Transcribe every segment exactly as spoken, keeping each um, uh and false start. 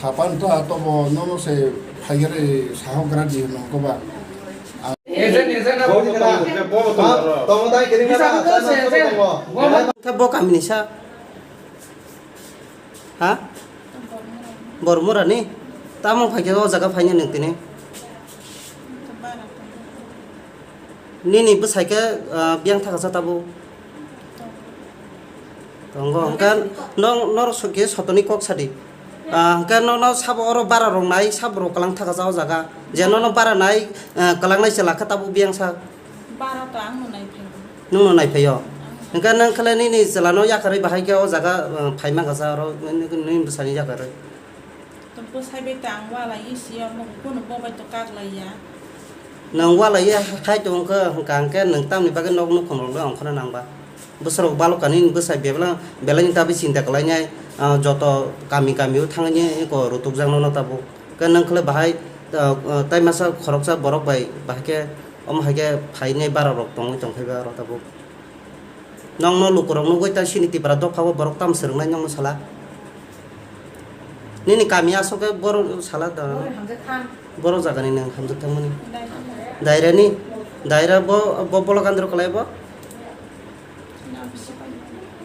Sapan ta tobo nono se phaigere sahok gra di no ko ba. Khe bo kamini sa? Ha? Bormura ni? Tamo phaikhe o jaga phaina nung tini? Nini bwsai khe, ah, biyang thakasa tabuk? Tongo, hwnkhe nong, norok sokhe sotoni kok sadi. Ah, hwnkhe nono sabo oro bara rok nai, sabo rok kwlang thakasa o jaga. Je nono bara nai, ah, kwlangnai se lakha tabuk biyang sa. Bara to ang no nai phai. Nung no nai phaio? Hwnkhe nang khlai nini chwla no yakarwi bahai khe o jaga, ah, phai mangasa oro nini bwsani yakarwi. To bwsai bai ta ang walai si omo kuno bo bai to kak lai ya. Nwng walai ya khai to wngkha hwnkha hwnkhe nwng tamni bagwi nok nukhung rok le ongkhorna nang ba. Bwsarok balokani ni bwsai bebla belai ni tabwi chinta kwlai nai, ah, joto kami kami o thangni eko rutuk jak nono tabuk. Khe nwng khle bahai, ah, ah, tai masa khoroksa borok bai bahai khe omo hai khe phainai bara rok tongwi tong phai ba oro tabuk. Nokno lukurok nugwi ta sini Tipra dopha o borok tamo swrwngnai nokno sala? Nini kami aswk khe borok sala da. Borok hamjak thang. Borok jagani nwng hamjak thangmani. Dairani? Daira bo, bo block andro kwlai bo?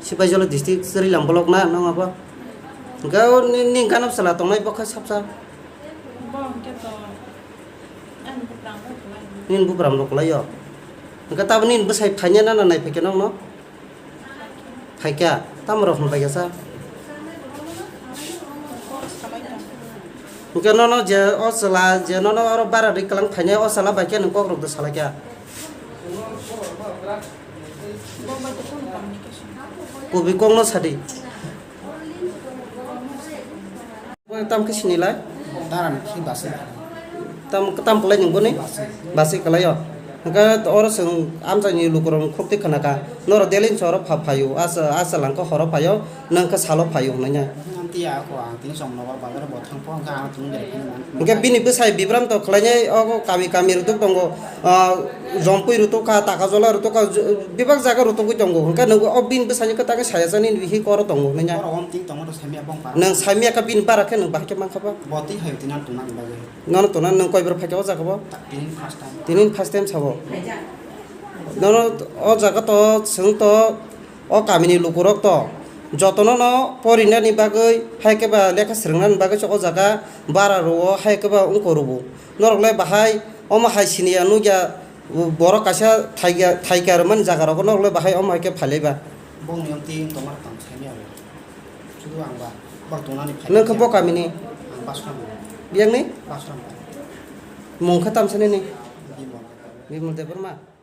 Sipaijala district Chwrilam block na nong abo? Hwnkhe o ni, ni gana bwsala tongnai bo khe sapsa? Bo hwnkhe to ani buprang rok kwlai. Nini buprang rok kwlai o? Hwnkhe tabuk nini bwsai phaina nana nai phaikhe nokno? Phaikha, tamo rok hwn phaikha sa? Hwnkhe nono je o chwla, je nono oro bara ri kwlang phainai o chwla bai khe nwng kok rok da salaikha? Kubui kokno sadi. Tam khe sinilai? Daram khe basi. Tam, tam kwlai nwng boni? Basi. Basi kwlai o. Hwnkhe oro chwng amchaini lukurok khukti khwnakha. Norok daily ni oro pha phaio, asa, asa langkha horo phaio, nwng khe salo phaio hwnwi nai. Ang tiya ako, ang tini chwng nobar bazar bo thang pho, hwnkhe ang tini belai kheno man. Hwnkhe bini bwsai bibranto khlainai, ogo kami kami rwdwk tongo, ah, Jompui rwtwk kha, Takajola rwtwk kha, j-, bebak jaga rwtwgwi tongo. Hwnkhe nwng o bini bwsaini kwtal khe saya chani bihi koro tongo hwnwi nai. Oro om tini tongo, saimya bong para. Nwng saimya kha bini bara khe nwng bahai khe mankha ba? Bo twi hai tini ang tongna bagwi. Nono tongna nwng koibar phaikha o jaga bo? Ta-, tini first time. Tini first time sabo. Nono o jaga to, chwng to, o kamini lukurok to, jotono no porinani bagwi, hai khe ba lekha swrwngnani bagwi se o jaga bara rwo, hai khe ba wngko rwo. Norok le bahai omo hai sini ya nukya, borok kaisa thaiga, thaika rwmani jaga rogo norok le bahai omo hai khe phailai ba. Bongni yong twi tongma tong saimya. Sudu ang ba, bak tongnani phai. Nwng khe bo kamini? Ang Basram. Biyangni? Basram. Mung khe tamsa nini? Bimol. Bimol Debbarma?